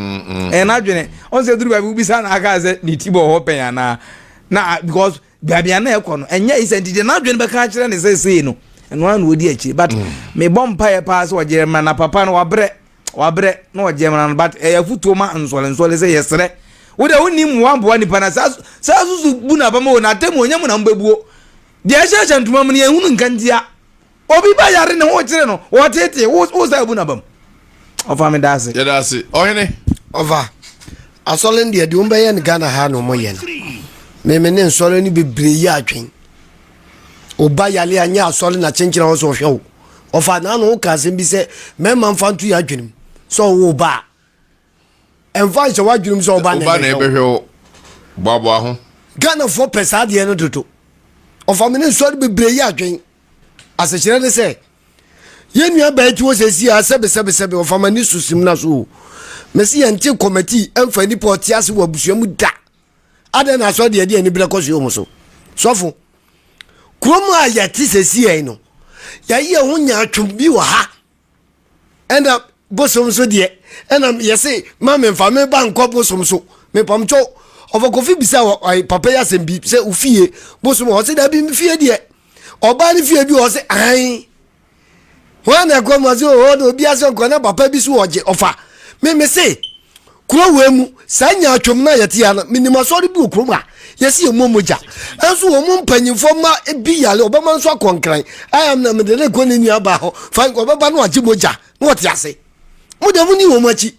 ɛyɛ n'adwene ɔn sɛ duru baabi wobisa na aka sɛ ne ti bɔ hɔ pɛn anaa na because baabi a na ɛkɔ no ɛnyɛ yi sɛ nti deɛ n'adwene bɛka akyerɛ ne sɛ sei no ɛno ara na ɔdi akyire but mebɔ mpaeɛ paa sɛ ɔgyere ma na papa no wabrɛ Wabrɛ na ɔgye mmara no but ɛyɛ afutuo ma nsɔle nsɔle sɛ yɛsrɛ wo deɛ wonni mmoa mboa nipa na saa saa susu bu na abama o na atɛmu ɔnyɛ mu na mbɛbuo deɛ ɛhyɛhyɛ ntoma mu no yɛn hunu nka ntia obi ba yare ne ho kyerɛ no wɔtete wo wo saa bu na abam ɔfa me da ase. Yɛda ase ɔhene. Ɔfa asɔre no deɛ deɛ wɔn bɛyɛ no Ghana ha na wɔn yɛ no meme ne nsɔre no bebree yɛ adwen Oba yale a nyɛ asɔre na kyenkyena hɔ sɛ ɔhwɛ wo. Ɔfa n'ano wo ka asɛm bi sɛ mmarima mfa nto yɛ adwenem sɛ ɔwo ba a. Ɛmfa nhyɛ w'adwenem sɛ ɔba na ɛbɛhwɛ wo. Boaboa ho. Ghanafoɔ pɛ saa adeɛ no dodo. Ɔfa me ne nsɔre bebree yɛ adwen. Asekyerɛ ne sɛ yɛn nua baa ti wɔ sɛ si a sɛbe sɛbe sɛbe ɔfa m'ani so sim na so o. Mesi yɛn te kɔmɛti ɛmfa nipa ɔte ase wɔ abusua mu da. Adɛn na asɔre deɛ ɛde aniberɛ kɔ so yɛ wɔn so? Sɔfo, kurom a yɛte sɛsiɛ no, yɛayɛ yɛn ho nyaatwom bi wɔ ha. Ɛna bosom so deɛ, ɛna yɛse ma memfa me ba nkɔ bosom so. Mepamkyɛw, ɔfa Kofi bisa wɔ papa yi asɛm bi sɛ ofie bosom ɔse dabi me fie deɛ. Ɔbaa ne fie bi ɔse ae. Hwan na ɛkɔ mu ɔse oo na obi asɛ nkɔ na papa bi so ɔgye ɔfa me me se kuro wei mu saa nyaatwom no a yɛte ya no menim asɔre bi wɔ kurom a yɛsi yɛ mmɔ mogya ɛnso wɔn mu mpanyinfoɔ ma bi yale ɔbɛma nso akɔ nkran ayam na mede ne kɔ ne nua ba hɔ fa ɔbɛba no agye mogya na ɔte ase mo deɛ mo ni wɔn akyi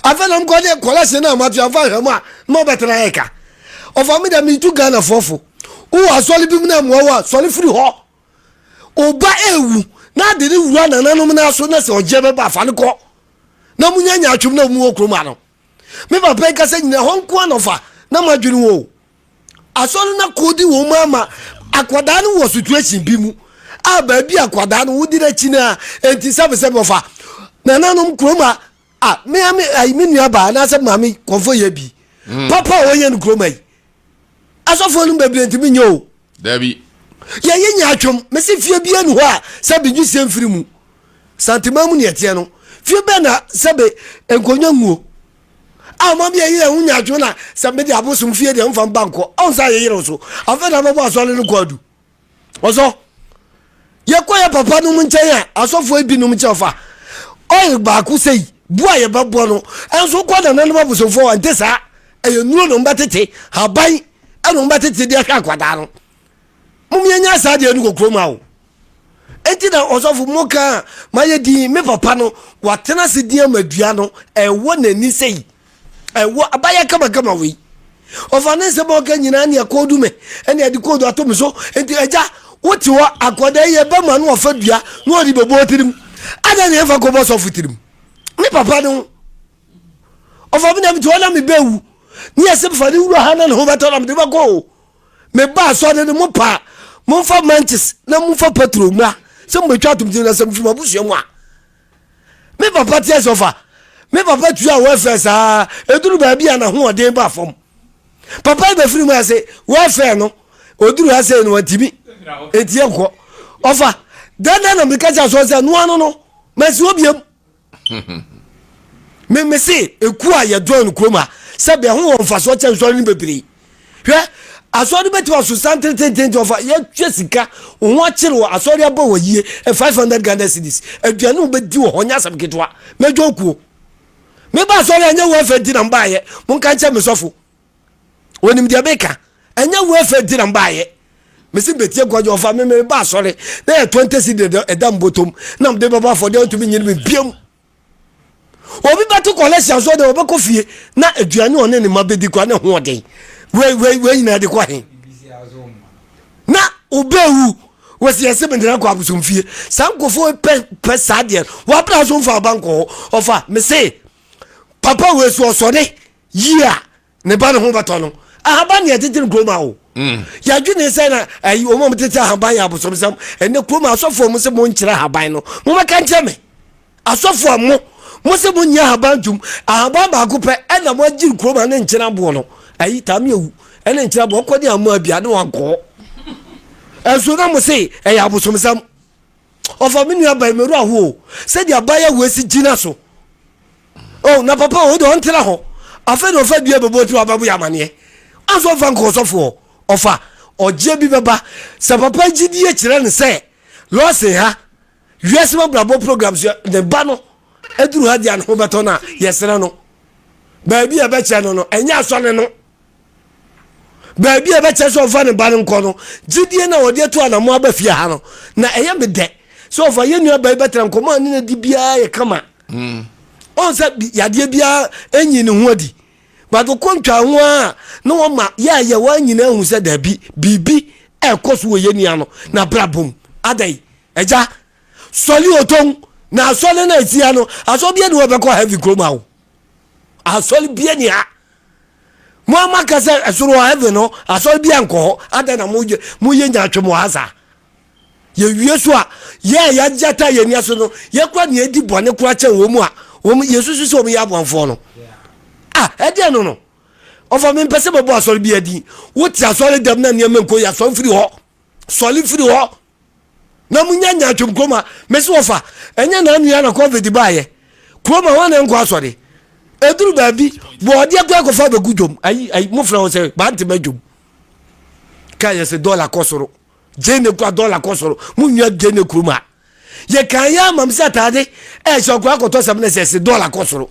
afei na mokɔ de kɔlɛse no a moato amfa ahwɛ mo a na mobɛtena ɛka ɔfa me deɛ metu Ghanafoɔ fo wowɔ asɔre bi mu na mmoa wo a sɔre firi hɔ Oba ewu na ade ne wura nananom no aso na sɛ ɔgyeɛ bɛba afa no kɔ na munya nyaatwom na mu wɔ kurom ano. Me papa yi kasa nyina hɔ nko anɔfa na madwene wɔ o. Asɔre na kɔdi wɔn mu ama akwadaa no wɔ situation bi mu a baabi akwadaa no wodi n'akyi no a enti sɛbesɛbe ɔfa nananom kurom a a me ame ayi me nua baa anaasɛ maame kɔnfɔ yɛ bi mm. papa a wɔyɛ no kurom ayi asɔfoɔ no bebree ntumi nyɛ o. Dabi. Yɛyɛ nyaatwom. Mese fie biara ni hɔ a sɛbe nwisie mfiri mu. Santeman mu ne ɛteɛ no. Fie bɛn na sɛbe nkonnwa nguo? A ma bi yɛyɛ ho nyaatwom na sɛ mede abosom fie deɛ mfa mba nkɔ. Ɔn sɛ ayɛyere wo so. Afei na bɛbɔ asɔre no kɔ adu. Ɔsɔ. Yɛkɔ yɛ papa nom nkyɛn a, asɔfoɔ binom nkyɛn ɔfa oil baako sɛi, bu a yɛbɛbɔ no, ɛnso wokɔ nananom abosomfoɔ hɔ, ɛnte saa. Ɛyɛ nnuro na wɔbɛtete, haban ɛna wɔbɛtete de ahwɛ akwadaa no. Mom yɛnya saa deɛ no wɔ kurom ha o. Enti na ɔsɔfo mo ka a mayɛ din, me papa no watena ase din ama dua no, ɛwɔ n'ani sɛi. Ɛwɔ abayɛ kamakama wei. Ɔfa ne nsɛm a ɔka nyinaa ne akoodu me ɛne ɛde koodu ato me so. Nti agya wote hɔ akwadaa yi ɛbɛ ma no ɔfa dua na ɔde bɛbɔ tirim. Adɛn na yɛmfa kɔbɔ sɔfo tirim? Me papa ne ho. Ɔfa me na mete hɔ na mebɛwu. Ne yɛsɛ fa ne wura ha na ne ho bɛtɔ na mede bɛkɔ o. Meba asɔre no mo pa momfa manches na momfa petrol mmra sɛ mobɛtwa atom tirim na sɛ mfiri m'abusua mu a. Me papa te ase ɔfa. Me papa tua welfare saa eduru baabi a n'ahoɔden ba fam. Papa yi bɛfiri mu ase welfare no oduru ha sɛ no wantumi enti yɛnkɔ. Ɔfa dɛn na meka kyerɛ asɔre sɛ noa no no masi hɔ biam. Me me se ekuo a yɛjoin no kurom ha sɛ bɛ ho wɔ mfasoɔ kyɛn nsɔre no bebree. Hwɛ, asɔre no bɛtumi aso santere tententen ɔfa yɛtwa sika wo ho akyere wɔ asɔre abɔ wɔ yie 500 Ghana cedis aduane wo bɛdi wɔ hɔ nyɛ asɛm ketewa mɛdwa okuo meba asɔre anyɛ wo afɛ nti na mbaayɛ monka nkyɛ me sɔfo onim deɛ meka ɛnyɛ wo afɛ nti na mbaayɛ mesi bɛtie nkɔgye ɔfa me meba asɔre na yɛ 20 cedis ɛda mbotom na mede bɛbɔ afɔdeɛ ntumi nyini me biam Obi bɛto kɔlɛsia so deɛ ɔbɛkɔ fie na aduane ɔne ne mma bɛdi kora ne ho ɔden. Wei wei wei nyinaa de kɔ he? Na ɔbɛwu wɔsi ɛsɛ mendena kɔ abosomfie. Saa nkurɔfoɔ pɛ pɛ saa deɛ wabra so mfa aba nkɔ hɔ. Ɔfa mese papa wei so ɔsɔre yie a ne ba ne ho bɛtɔ no ahaban ne yɛtete no kurom a o mm. yɛadwene sɛ na ayi wɔn a wɔtete ahaban yɛ abosomsɛm ɛnɛ kurom asɔfoɔ mo sɛ monkyerɛ ahaban no momɛka nkyerɛ me asɔfoɔ mo mo sɛ monyɛ ahaban ntom ahaban baako pɛ ɛna moagye kurom a ne nkyerɛ aboɔ no ayi taame awu ɛne nkyerɛ aboɔ kɔ ne amoa bia ne wankɔɔ ɛnso na mo se ɛyɛ abosomsɛm ɔfa me nua ban mewura ho o sɛdeɛ abaayewa wei si gyina so oh na papa o de ɔntena hɔ afei na ɔfa dua bɛbɔ tiri abɛbo yɛ amaneɛ anso ɔfa nkɔ ɔsɔfoɔ ɔfa ɔgyeɛ bi bɛba sɛ papa gyidie kyerɛ no sɛ lɔsen ha wiase ma brabɔ program so ne ba no aduru ha deɛ ne ho bɛtɔ no a yɛsrɛ no baabi a ɛbɛkyɛ no no ɛnyɛ asɔre no Baabi a ɛbɛkyɛ sɛ ɔmfa ne ba no nkɔ no, gyidie no a ɔde atu anammɔn aba fie ha no, na ɛyɛ me dɛ sɛ ɔfa yɛn nua ba yi bɛtena nkɔmmɔ a ne na di biara yɛ kama. Mm. Ɔn sɛ yadeɛ biara enyi ne ho adi. But ɔkɔ ntwa ho a na wɔma yɛ a yɛ wɔn nyinaa hu sɛ daabi biribi ɛrekɔ so wɔ yɛn nua no na abrabɔ mu. Adɛn? Agya, sɔle oton na asɔle no a ɛsi ha no, asɔre bi ani hɔ bɛkɔ heaven kurom ha o. Asɔre bi ani ha. Mo a moaka sɛ ɛsoro hɔ heaven no asɔre bi ankɔ hɔ adɛn na moyɛ moyɛ nyaatwom wɔ ha saa yɛwie so a yɛ a yɛagyata yɛn ani ase no yɛkora nea edi bɔne kora kyɛn wɔn mu a wɔn yɛsusu sɛ wɔn yɛ aboanfoɔ no a ɛdeɛ no no ɔfa mi mpɛ sɛ bɛbɔ asɔre bi adi wote asɔre dɛm na nneɛma nkɔ yɛ asɔre firi hɔ sɔre firi hɔ na munya nyaatwom kurom a mesi wɔfa ɛnyɛ na anua na covid baayɛ kurom a wɔn na nkɔ asɔre eduru baabi bɔɔdeɛ kɔ akɔfa abɛgu dwom ayi ayi mo fira wɔn sɛ bantama dwom kaa yɛ sɛ dɔla kɔ soro gyene kura dɔla kɔ soro mo nua gyene kurom a yɛ kan yɛ amam sɛ ataade ɛhyɛ ɔkɔ akɔtɔ sɛm na sɛ sɛ dɔla kɔ soro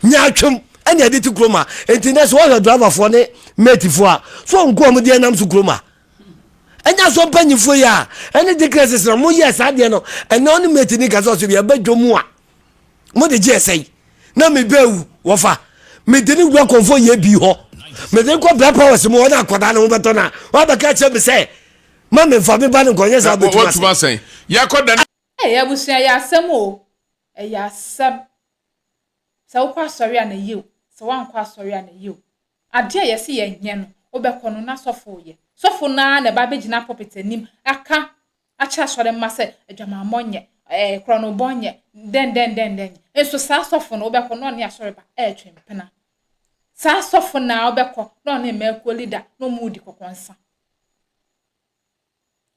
nyaatwom ɛna ɛde ti kurom a nti nɛ sɛ wɔhwɛ driverfoɔ ne matefoɔ a so nko wɔn deɛ nam so kurom a Ɛnyɛ asɔ mpanyinfoɔ yi a ɛne de crisis na mo yɛ saa deɛ no ɛnɛ ɔne mate ni kasa ɔsɛ bi ɛbɛ dwa mu a mo de gye ɛsɛ yi na me bɛ wu wɔfa me de ne wura kɔnfɔ yɛ bi hɔ me de kɔ black powers mu ɔne akwadaa ne ho bɛtɔ na wabɛka kyerɛ me sɛ ma me nfa me ba ne nkɔnyɛ saa bɛtuma asɛn yɛkɔ da Ɛyɛ abusua ɛyɛ asɛm o ɛyɛ asɛm sɛ wokɔ asɔre a na ɛyɛ o sɛ woankɔ asɔre a na ɛyɛ o Adeɛ a yɛse yɛnyɛ no, wobɛkɔ no na sɔfo reyɛ. Sɔfo no ara na ɛba abɛgyina pulpit anim aka akyerɛ asɔre mma sɛ adwamammɔ nyɛ, ɛɛ korɔnobɔ nyɛ, dɛn dɛn dɛn dɛn nyɛ. Nso saa sɔfo no wobɛkɔ na ɔne asɔre ba ɛretwe mpena. Saa sɔfo no ara wobɛkɔ na ɔne mmaakuo leader na wɔn redi kɔkɔnsa.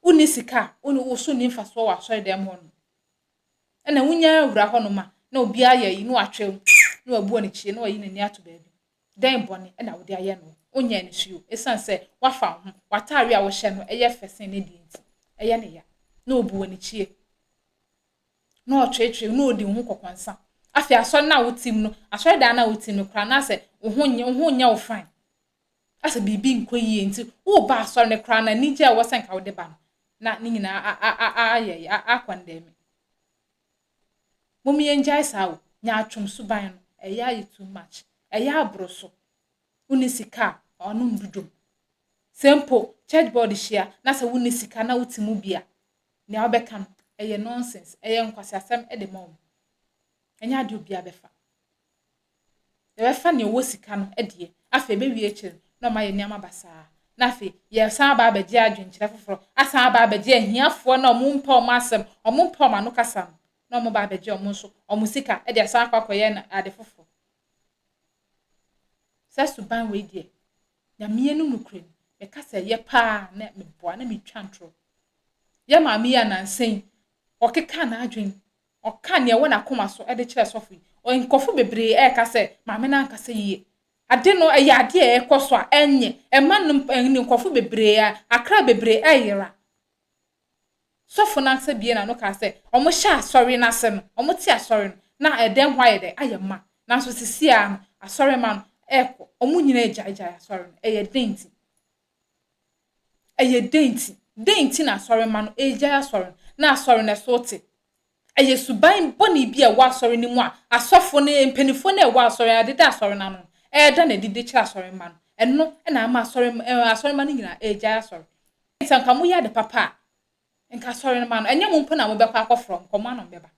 Wonni sika a, wo so nni mfasoɔ wɔ asɔre dɛm hɔ no. Ɛna wonya wura hɔnom a, na obiara yɛ yi na watwe na wabu ne kyie na wayi n'ani ato baabi. Dɛn bɔne na wode ayɛ no? Wonyɛɛ no hwee o, esiane sɛ woafa wo ho, w'atare a wohyɛ no yɛ fɛ sen ne deɛ nti, ɛyɛ no ya. Na obu wɔ n'akyie. Na ɔtweetwee na ɔdi wo ho kɔkɔnsa. Afei asɔre no a wote mu no, asɔredan no a wote mu no koraa na asɛ wo ho nyɛ wo ho nyɛ wo fine. Asɛ biribi nkɔ yie nti woreba asɔre no koraa no anigye a ɛwɔ sɛ nka wode ba no na ne nyinaa ayɛ akɔndɛme. Mom yɛngyae saa o, nyaatwom suban no ɛyɛ ayɛ too much, ɛyɛ aboro so. Wonni sika a, ɔno ndu dwom. Sɛ mpo church board hyia na sɛ wonni sika na wote mu bi a, nea wobɛka no ɛyɛ nonsense, ɛyɛ nkwaseasɛm de ma wɔn. Ɛnyɛ adeɛ obiara bɛfa. Yɛbɛfa nea ɔwɔ sika no deɛ, afei ɛbɛwie akyire no na wɔayɛ nneɛma basaa. Na afei yɛsan aba abɛgye adwenkyerɛ foforɔ, asan aba abɛgye ahiafoɔ no a wɔmpɛ wɔn asɛm, wɔmpɛ wɔn ano kasa no, na wɔba abɛgye wɔn nso wɔn sika de asan akɔ akɔyɛ no ade foforɔ. Saa suban wei deɛ, Nyame anim nokorɛ ni, meka sɛ ɛyɛ paa na meboa na metwa ntorɔ. Yɛ maame yi a nansa yi, ɔkekaa n'adwene Ɔka nea ɛwɔ n'akoma so de kyerɛ sɔfo yi. Nkurɔfo bebree reka sɛ maame no ankasa yiye. Ade no, ɛyɛ ade a ɛrekɔ so a ɛnyɛ. Ɛma nkurɔfo bebree, akra bebree reyera. Sɔfo no ankasa buee n'ano kaa sɛ wɔhyɛ asɔre no ase no, wɔte asɔre no, na ɛdan hɔ ayɛ dɛn? Ayɛ ma. Nanso seesei ara no, asɔremma no rekɔ. Wɔn nyinaa agyaegyae asɔre no. Ɛyɛ dɛn nti? Ɛyɛ dɛn nti? Dɛn nti na asɔremma no regyae asɔre no, na asɔre no ɛso te? Ɛyɛ suban bɔne bi a ɛwɔ asɔre no mu a asɔfo ne mpanimfoɔ no a ɛwɔ asɔre a ɛdeda asɔre no ano no reda no adi de kyerɛ asɔremma no. Ɛno na ama asɔre asɔremma no nyinaa regyae asɔre. Sɛ anka moyɛ ade papa a, Nka asɔre no ma no, ɛnyɛ mo mpo na mobɛkɔ akɔfrɛ wɔn, nkɔmmɔ ano bɛba.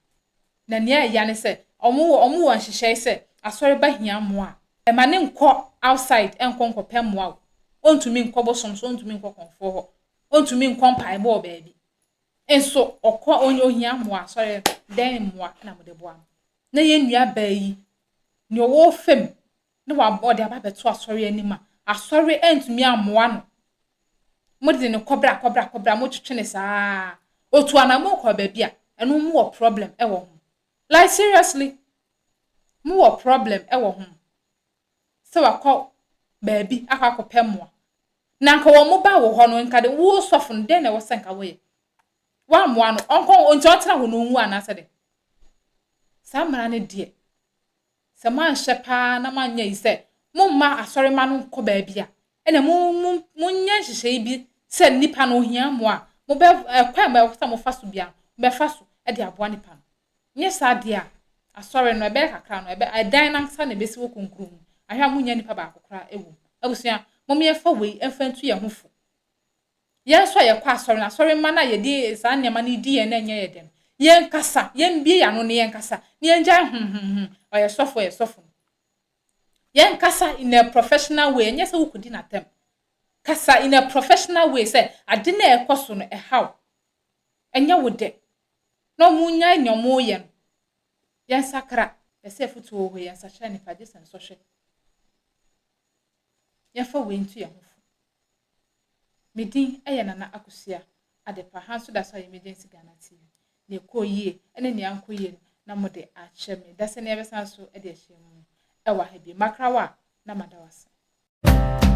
Na nea ɛya ne sɛ, wɔn wɔ wɔn wɔ nhyehyɛe sɛ asɔre ba hia mmoa a, ɛma no nkɔ outside nkɔ nkɔpɛ mmoa o. Ontumi nkɔ bosom so, ontumi nkɔ kɔmfoɔ hɔ, ontumi nkɔ mpaebɔ wɔ baabi. Nso ɔkɔ ohia mmoa asɔre no, dɛn mmoa na mode boa no? Na yɛn nua baa yi, nea ɔwɔ fam na wabɔ ɔde aba abɛto asɔre anim a, asɔre antumi ammoa no. Mode no kɔbra kɔbra kɔbra, motwetwe no saa. Otu anammɔn kɔ baabi a, ɛno mowɔ problem wɔ ho. Like seriously, mowɔ problem wɔ ho. Sɛ wakɔ baabi akɔ akɔpɛ mmoa. Na nka wɔn ba wɔ hɔ no, nka de wo sɔfo no, dɛn na ɛwɔ sɛ nka woyɛ? Woammoa no, ɔnkɔ, nti ɔntena hɔ na ɔnwu anaasɛ dɛn? Saa mmara no deɛ, Sɛ moanhyɛ paa na moanyɛ yi sɛ momma asɔremma no nkɔ baabi a, ɛnna mo mo monyɛ nhyehyɛe bi sɛ nnipa no ohia mmoa a, mobɛ ɛkwan a ɛwɔ sɛ mofa so biara no, mobɛfa so de aboa nnipa no. Nyɛ saa deɛ a, asɔre no, ɛbɛyɛ kakra no, ɛbɛ ɛdan no ankasa na ɛbɛsi hɔ kunkun. Ahwɛ a monnya nnipa baako koraa wɔ mu. Abusua, mom yɛmfa wei mfa ntu yɛn ho fo. Yɛn nso a yɛkɔ asɔre no, asɔremma no a yɛde saa nneɛma no redi yɛn na ɛnyɛ yɛn dɛ no, yɛnkasa, yɛmbue yɛn ano na yɛnkasa, na yɛngyae hum-hum-hum, ɔyɛ sɔfo, ɔyɛ sɔfo no. Yɛnkasa in a professional way, ɛnyɛ sɛ wokɔdi no atɛm. Kasa in a professional way sɛ ade no a ɛrekɔ so no, ɛha wo, ɛnyɛ wo dɛ, na wɔnnyae nea wɔreyɛ no. Yɛnsakra, yɛsɛ afotuo wɔ hɔ yi, yɛnsakyera nnipa gye sɛ nsɔhwɛ. Yɛmfa wei nto yɛn ho fo. Me din yɛ Nana Akosua Adepa, ha nso da so ayɛ Emergency Ghana TV. Nea ɛkɔɔ yie ne nea ankɔ yie no na mode akyerɛ me. Dasani yɛbɛsan so de ahyia mu wɔ ha bio. Makrawa a na mada wo ase.